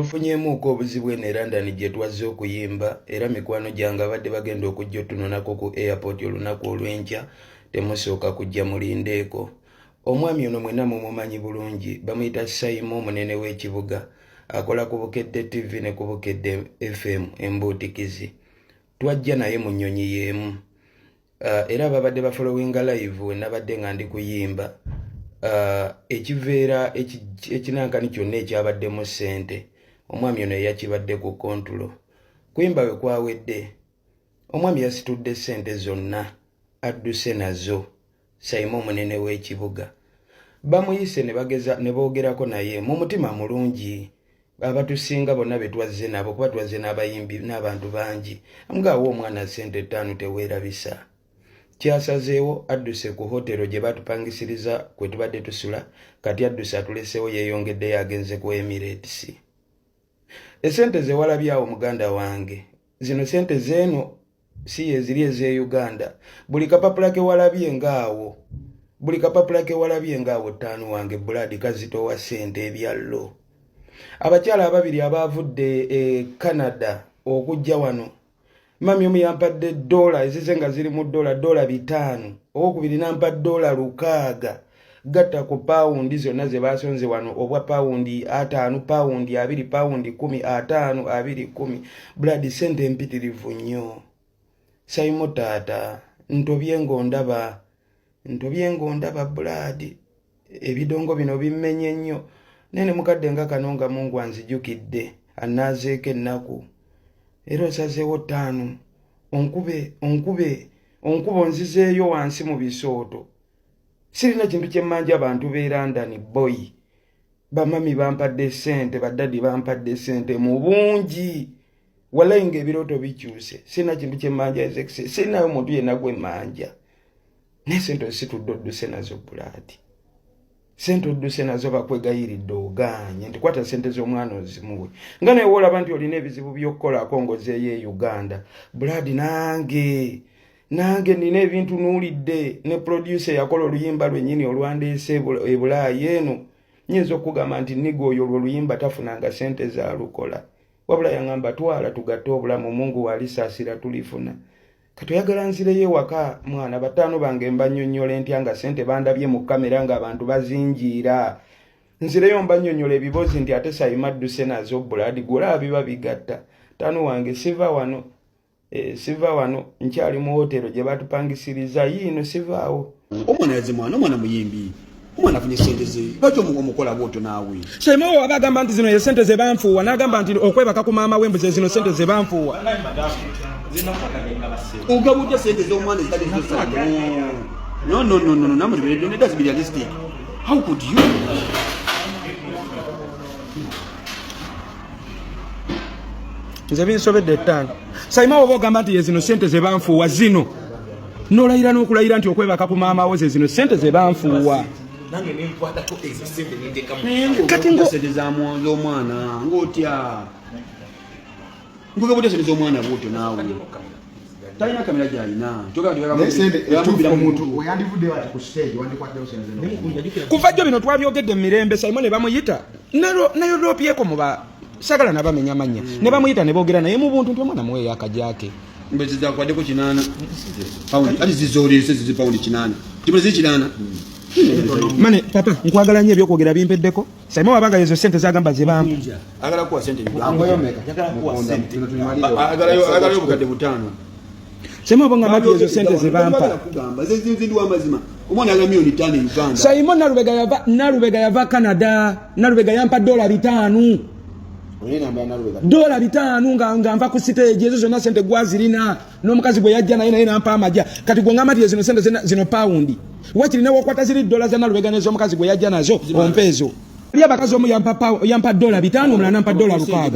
Tufunyeemuuko obuzibu eno e London gye twazze okuyimba era mikwano gyange abadde bagenda okujja otunonako ku airport olunaku olw'enkya temusooka kujja mulindeeko. Omwami ono mwenna mumumanyi bulungi bamuyita Saimo omunene w'ekibuga akola ku Bukedde TV ne ku Bukedde FM embuutikizi. Twajja naye mu nnyonyi y'emu. Era ababadde bafollowinga live wenabadde nga ndi kuyimba ekiveera ekinankani kyonna ekyabaddemu ssente omwami ono eyakibadde ku kontulo kuyimba we kwawedde omwami yasitudde ssente zonna adduse nazo. Saimo omunene w'ekibuga bamuyise ne bageza ne boogerako naye mu mutima mulungi abatusinga bonna be twazze nabo kuba twazze n'abayimbi n'abantu bangi ng'awa omwana ssente ttaano teweerabisa. Kyasazeewo adduse ku hotero gye batupangisiriza kwe tubadde tusula kati adduse atuleseewo yeeyongeddeyo agenze ku Emirates. Esente ze walabye awo muganda wange zino sente zeeno si yeziri ez'e Uganda. Buli kapapula ke walabye ng'awo, buli kapapula ke walabye ng'awo ttaano wange Bulaadi kazitowa ssente ebyallo. Abakyala ababiri abaavudde e Canada okujja wano, mami omu yampadde ddoola ezize nga ziri mu ddoola, ddoola 5, owokubiri n'ampa ddoola 6. Gatta ku pawundi zonna ze baasonze wano obwa pawundi 50, pawundi 20, pawundi 10, 50, 20, 10. Blood ssente mpitirivu nnyo. Saimo taata, ntobye ng'ondaba, ntobye ng'ondaba Blood. Ebidongo bino bimmenye nnyo. Naye ne mukadde nga kano nga Mungu anzijukidde, annaazeeko ennaku. Era osazeewo 5, onkube, onkube, onkube onzizeeyo wansi mu bisooto. Sirina kintu kye mmanja bantu b'e London boy. Bamami bampadde ssente, baddadi bampadde ssente mu bungi. Wallahi ng'ebirooto bikyuse. Sirina kintu kye mmanja Ezex, sirinayo muntu yenna gwe mmanja. Naye ssente ozisitudde odduse nazo Bulaadi. Ssente odduse nazo bakwegayiridde ogaanye nti kwata ssente z'omwana ozimuwe. Nga naye woolaba nti olina ebizibu by'okukolako ng'ozeeyo e Uganda. Bulaadi nange nange nina ebintu nuulidde ne producer yakola oluyimba lwennyini olwandeese e Bulaaya eno. Nnyinza okukugamba nti nniga oyo olwo oluyimba tafunanga ssente zaalukola. Wabula yaŋŋamba twala tugatte obulamu Mungu w'alisaasira tulifuna. Kati oyagala nzireyo ewaka mwana bataano bange mbannyonnyola entya nga ssente bandabye mu kamera ng'abantu bazinjiira. Nzireyo mbannyonnyola ebibozi nti ate Saima adduse nazo Bulaadi gwe olaba biba bigatta. Taano wange siva wano. Siva wano nkyali mu hotero gye batupangisiriza yiino sivaawo. Omwana yaze mwana, omwana muyimbi, omwana afunye ssente ze, lwaki omukola bw'otyo naawe? Saimo owo aba agamba nti zino ye ssente ze banfuuwa, n'agamba nti okwebaka ku maama w'embu ze zino ssente ze banfuuwa. Ogaba otya ssente z'omwana ezitali zo Saimo? No, no, no, no, no, namwe let us be realistic. How could you? Nze binsobedde ttaano. Saima oba ogamba nti ye zino ssente ze banfuuwa zino, n'olayira n'okulayira nti okwebaka ku maama wo ze zino ssente ze banfuuwa. Kati ngo ssente z'omwana ng'otya? Ng'ogaba otya ssente z'omwana bw'otyo naawe? Talina kamera gy'alina. Kuva jjo bino twabyogedde mu mirembe, Saimo ne bamuyita nayo lopyeko mu ba sagala nabamenya mannya ne bamuyita ne boogera naye mu buntu nti omwana muweeyo akajake. Mbezi zakwadeko 8. Paundi ati zizoolese zizi paundi 8. Tibula ziri 8. Mane papa nkwagala nnyo ebyokwogera bimpeddeko. Saimo wabanga yezo sente zagamba ze bampa. Agala kuwa sente. Agala obukadde 5. Saimo wabanga mati yezo sente ze bampa. Omwana agala milioni 5 e Uganda. Saimo Nalubega yava Canada. Nalubega yampa dola 5. Dola 5 nga nva ku stage ezo zonna sente gwazirina n'omukazi gwe yajja naye naye nampa amagya. Kati gwe ngamba nti zino sente zino paundi. Wakiri ne wokwata ziri dola za Nalubega n'ez'omukazi gwe yajja nazo ompa ezo. Oli abakazi omu yampa dola 5 omulala nampa dola 6.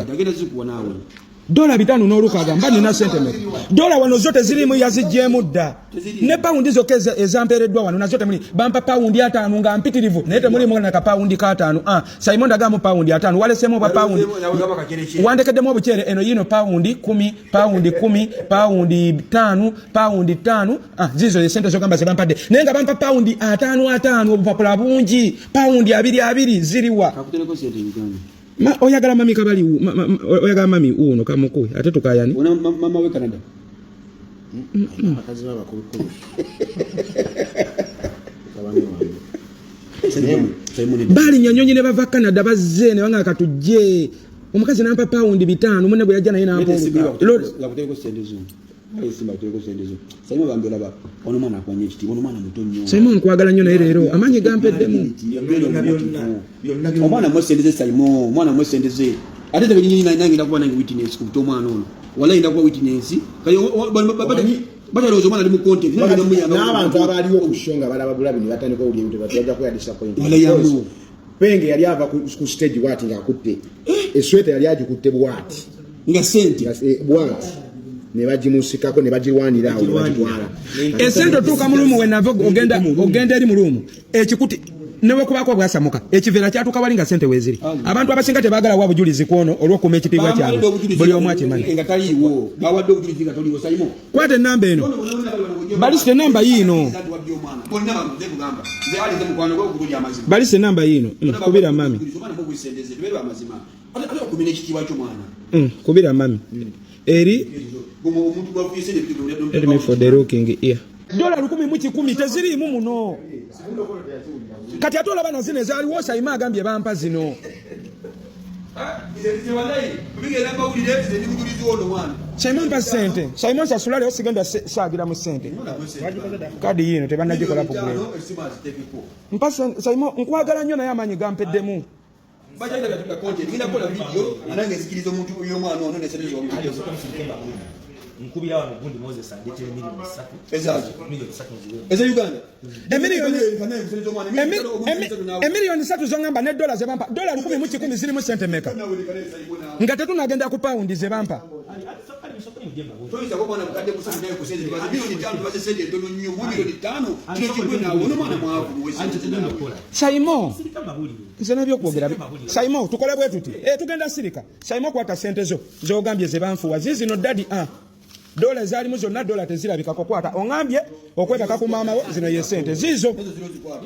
Dola 5 n'olukaaga mba nina sente mmeka? Dola wano zo teziriimu yaziggyemu dda. Ne pawundi zokka ezampeereddwa wano nazo temuli. Bampa pawundi 5 nga mpitirivu naye temuliimu na kapawundi ka 5. Simon ndagaamu pawundi 5 waleseemu obwa pawundi. Wandekeddemu obuceere eno yiino pawundi 10, pawundi 10, pawundi 5, pawundi 5. Zizo ze sente zogamba ze bampadde. Naye nga bampa pawundi 5 5 obupapula bungi. Pawundi 2 2 ziriwa? Kakutereko sente Uganda. Oyagala mami kabali, oyagala mami uno kamukuwe ate tukayani. Ona mama we Canada. Abakazi b'abakulukulu. Mutabani wange. Simon. Balinnya nyonyi ne bava Canada, bazze ne banga katujje. Omukazi nampa pawundi 5, munne bwe yajja naye nampa oluka. Gakuteeko sente zo. Aye simba kuteeko sente zo. Simon bambi olaba ono mwana akwanya ekitiibwa, ono mwana muto nnyo. Simon, nkwagala nnyo, naye leero amaanyi gampeddemu. Byonna, byonna, byonna, byonna. Omwana mwe sente ze Simon, omwana mwe sente ze. Ate tebinyini nange ngenda kuba nange witness ku buto omwana ono. Wallahi ngenda kuba witness. Kale batalowooza omwana ali mu content. Nange ngenda muyamba. N'abantu abaliwo ku show nga balaba bulabi ne batandika owulira ebintu, bajja kuya disappoint. Wala yamu. Penge yali ava ku stage bwati ng'akutte esweta, yali agikutte bwati. Nga sente. Nga, bwati ne bagimusikako ne bagirwanira awo ne bagitwala. Esente otuuka mu room, wenava ogenda eri mu room, ekikuti newekubaako bwasamuka, ekiveera kyatuuka wali nga sente weeziri. Abantu abasinga tebaagala wa bujulizi kwono olw'okuuma ekitiibwa kyabwe, buli omu akimanyi. Nga taliiwo. Bawadde obujulizi nga toliiwo Simon. Kwata enamba eno, balisita enamba yiino. Bonna bamuze kugamba. Nze alize mukwano gwe okubulya amazima. Balisa enamba yiino. Kubira mami. Omwana muwe sente ze, tubere amazima. Ate okumira ekitiibwa ky'omwana. Kubira mami eri. Omuntu gwafuye sente ebintu. Let me for the looking ear. $1,100 teziriimu muno. Kati ate olaba na zino ezaaliwo, Sayima agambye bampa zino. Bigenda mawulire, nze ndi mujulizi w'ono mwana. Sayima, mpa sente. Sayima, nsasula leero, sigenda saagira mu sente. Kadi yiino tebannagikola upgrade. Esimu aziteekeko. Mpa sente Sayima, nkwagala nnyo, naye amaanyi gampeddemu. Bakyalina byatuka content. Ngenda kukola video nange nzikiriza omuntu y'omwana ono ne sente z'omuntu. Nkubira wano gundi Moses andeetera miliyoni 3. Ezazo. Miliyoni 3 nziwe. Eza Uganda. Emiliyoni 3 zoŋŋamba ne dola zebampa, $1,100 zirimu sente meka nga tetunagenda ku pawundi zebampa? Toyinza kuba mwana mukadde kusatu naye ku sente tubaze miliyoni 5, tubaze sente entono nnyo mu miliyoni 5 kino kigwe naawe ono mwana mwavu muwe sente ze naawe. Saimo, Sirika mawulire. Nze nebyokwogera Saimo, tukole bwe tuti. Tugenda sirika. Saimo, kwata sente zo zogambye zebanfuwa, zizino daddy. Dola ezaalimu zonna, dola tezirabikako. Kwata, oŋambye okwebaka ku maama wo, zino ye sente ziizo. Ezo ziro zikwata.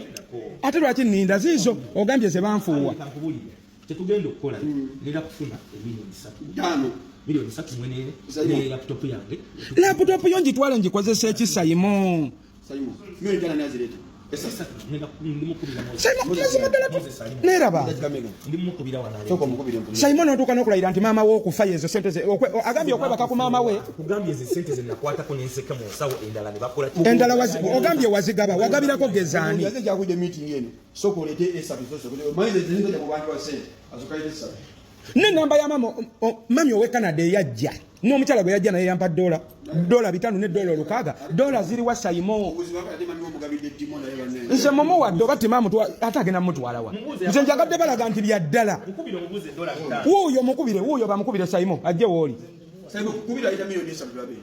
Ate lwaki nninda? Ziizo ogambye zebanfuuwa. Kankubulire, kyetugenda okukola, ngenda kufuna emiliyoni 3. 5. Miliyoni 3 mwenene Saimo. ne laptop yange. Laptop yo ngitwale ngikozesa eki, Saimo? Saimo miliyoni 5 nazireeta. Esatu. Ngenda ndimukubira Moses. Saimo, mazima ddala Moses ali neeraba. Kamega. Ndimukubira wano. Sooka omukubire mpulire. Saimo, notuuka n'okulayira nti maama we okufa yezo sente ze, agambye okwebaka ku maama we. Kugambye ze sente ze nakwatako nenseka mu nsawo, endala ne bakola ki? Endala ogambye wazigaba, wagabirako gezaani? Yaze kyakujja meeting eno. Sooka oleete esatu zo sooka. Manyi ze zinza mu bantu wa sente. Asooka aleete esatu. Nenamba ya mama mami owe Canada eyajja n'omukyala gwe yajja naye yampa dola 5 ne dola 6. Dola ziriwa, Saimo? Obuzibu akadde mami omugabidde eddimu naye banne. Nze mumuwadde oba timamu, ate agenda mutwala wa? Nze njagadde balaga nti bya ddala. Mukubire omubuuze dola 5. Wuuyo mukubire, wuuyo bamukubire. Saimo ajje wooli. Saimo kubira ayita miliyoni 3 tulabe.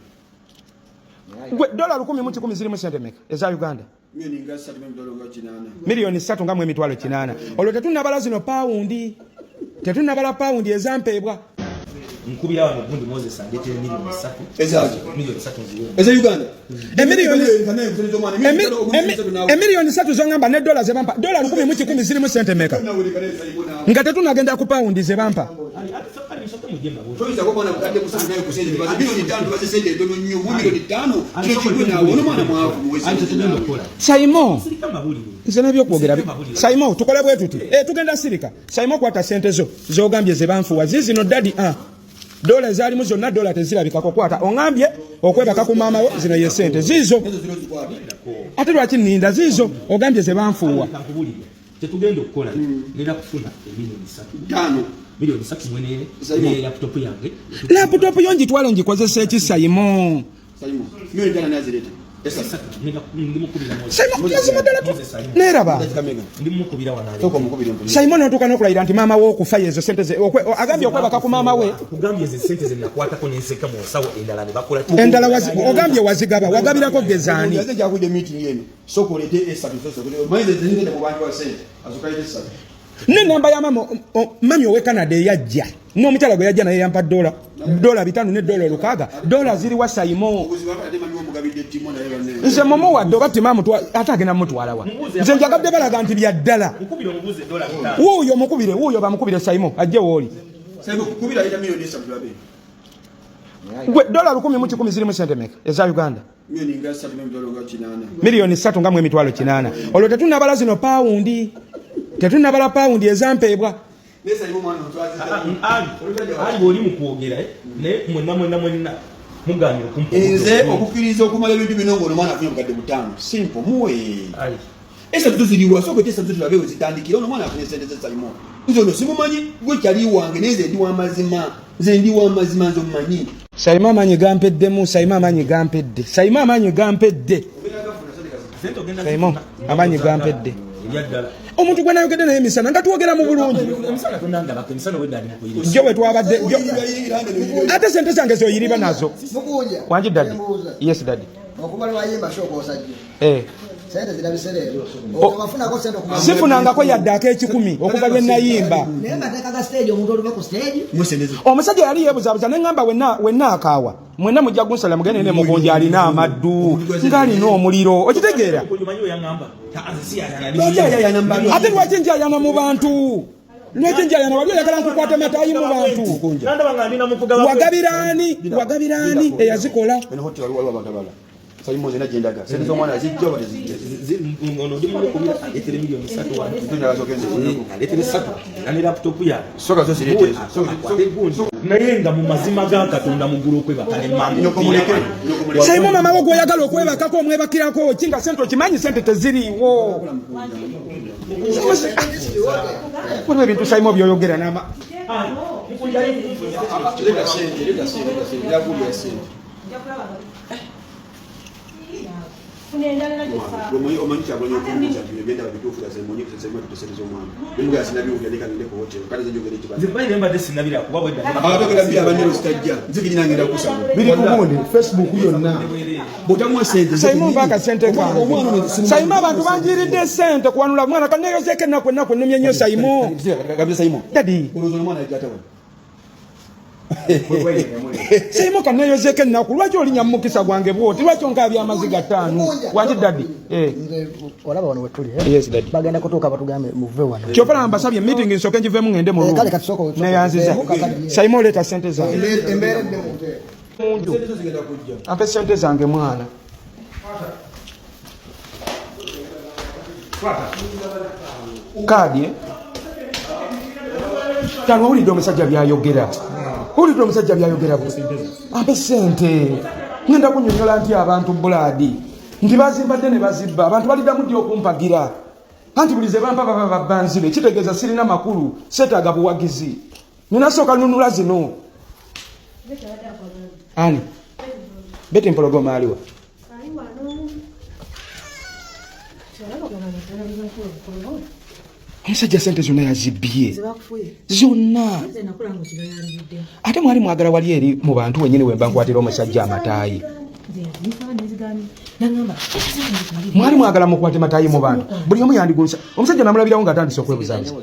Gwe $1,100 zirimu sente meka eza Uganda? Miliyoni nga 3 emitwalo nga 8. Miliyoni 3 nga mu emitwalo 8. Olwo tetunnabala zino pawundi, tetunnabala pawundi ezampeebwa. Nkubira wano gundi Moses andeetera miliyoni 3. Ezazo. Miliyoni 3 nziwe. Eza Uganda. Emiliyoni 3 zoŋŋamba ne dola zebampa, $1,100 zirimu sente meka nga tetunagenda ku pawundi zebampa? Toyinza kuba mwana mukadde kusatu naye ku sente tubaze miliyoni 5, tubaze sente entono nnyo mu miliyoni 5 kino kigwe naawe ono mwana mwavu muwe sente ze Kyetugenda naawe. okukola, Saimo, sirika mawulire. nze nebyokwogera Saimo, tukole bwe tuti. Tugenda sirika. Saimo, kwata sente zo zogambye zebanfuwa, zizino daddy. Dola ezaalimu zonna, dola tezirabikako. Kwata, oŋambye okwebaka ku maama wo, zino ye sente ziizo. Ezo ziro zikwata. Ate lwaki nninda? Ziizo ogambye zebanfuuwa. Kankubulire, kyetugenda okukola, ngenda kufuna emiliyoni 3. 5. Miliyoni 3 mwenene Saimo. ne laptop yange. Laptop yo ngitwale ngikozesa eki, Saimo? Saimo miliyoni 5 nazireeta. Esatu. Ngenda ndimukubira Moses. Saimo, mazima ddala Moses ali neeraba. Kamega. Ndimukubira wano. Sooka omukubire mpulire. Saimo, notuuka n'okulayira nti maama we okufa yezo sente ze, agambye okwebaka ku maama we. Kugambye ze sente ze nakwatako nenseka mu nsawo, endala ne bakola ki? Endala ogambye wazigaba, wagabirako gezaani? Yaze kyakujja meeting eno. Sooka oleete esatu zo sooka. Manyi ze zinza mu bantu wa sente. Asooka aleete esatu. Nenamba ya mama mami owe Canada eyajja n'omukyala gwe yajja naye yampa dola 5 ne dola 6. Dola ziri wa Saimo. Nze mumuwadde oba timamu ate agenda mutwala wa. Nze njagadde balaga nti bya ddala. Wuuyo mukubire, wuuyo bamukubire Saimo ajje wooli. Gwe dola 1,100 zirimu sente meka eza Uganda? Milioni 3,800,000. Olwo tetunnabala zino pawundi. Tetunnabala pawundi ezampeebwa. Ali oli mu kwogera naye mwenna mwenna mwenna mugambye okumpa. Nze okukkiriza okumala ebintu bino ng'ono omwana afunye obukadde 5. Simple muwe. Esatu tuziriwa sooka ete esatu tulabe we zitandikira. Ono omwana afunye sente ze Saimo. Nze ono simumanyi, gwe kyali wange naye nze ndi w'amazima. Nze ndi w'amazima, nze omumanyi. Saimo amaanyi gampeddemu, Saimo amaanyi gampedde. Saimo amaanyi gampedde. Saimo amaanyi gampedde. Omuntu gwe nayogedde naye emisana nga twogera mu bulungi. Jo bwe twabadde ate sente zange zoyiriba nazo. Wangi daddy. Yes daddy. Sifunangako yadde ak'ekikumi okuva lwe nayimba. Omusajja yali yeebuzaabuza ne ŋŋamba wenna akaawa. Mwenna mujja kunsala mugende ne Mukunja alina amaddu ng'alina omuliro. Okitegeera? Ate lwaki njayana mu bantu? Lwaki njayana? Wali oyagala nkukwata mataayi mu bantu? Wagabiraani? Wagabiraani eyazikola? Saimo zina jendaga. Sente z'omwana zijja oba tezijja? Ono ndi mukubira aleetere milioni 3 wano. Aleetere 3 era ne laptop yange. Soka zo zireete ezo. Naye nga mu mazima ga Katonda muggulu okwebaka ne mama. Nyoko muleke. Saimo mama wo gw'oyagala okwebakako omwebakirako ki nga sente okimanyi sente teziriiwo. Waliwo ebintu Saimo by'oyogera n'ama. Leeta sente, leeta sente, leeta sente. Yakulya sente. Omanyi kyagulanyi okumbuuza nti ebyo byendaba bituufu sente z'omwana. Nemugamba sinnabiwulira leka ngende ku hotel. Kale nze njogera ekibala. Nze mmanyi naye mbadde sinnabiraba kuba bwedda. Abatogera bbi abanyoro zitajja. Nze kenyini ngenda kusaba. Biri ku gundi Facebook yonna. Bw'otamuwa sente. Saimo mpa akasente kange. Saimo abantu banjiiridde sente kuwanula mwana kaneeyozeeko ennaku ennaku ennumye nnyo Saimo. Gabye Saimo. Daddy. Olowooza omwana ajja atawona. Saimo kaneeyozeeko ennaku lwaki olinya mu mukisa gwange bw'oti? Lwaki onkaabya amaziga 5? Wangi daddy. Olaba wano wetuli. Yes daddy. Bagenda kutuuka batugambe muve wano. Kyova laba mbasabye meeting nsooke ngiveemu ngende mu room. Kale kati sooka Neyanziza. Saimo oleeta sente zange. Embeera edde mu Munju. Ampe sente zange mwana. Kaadi Tano owulidde omusajja byayogera. Owulidde omusajja byayogera. Ampe sente. Ngenda kunnyonnyola nti abantu bulaadi nti bazimbadde ne bazibba. Abantu baliddamu ddi okumpagira? Anti buli ze bampa baba babba nzibe. Kitegeeza sirina makulu, seetaaga buwagizi. Nina sooka nunula zino. Ani? Betty Mpologoma aliwa? Omusajja sente zonna yazibbye. Zonna. Ate mwali mwagala wali eri mu bantu wennyini we mba nkwatira omusajja amataayi. Mwali mwagala mukwate mataayi mu bantu. Buli omu yandigunsa. Omusajja namulabirawo ng'atandise okwebuzaabuza.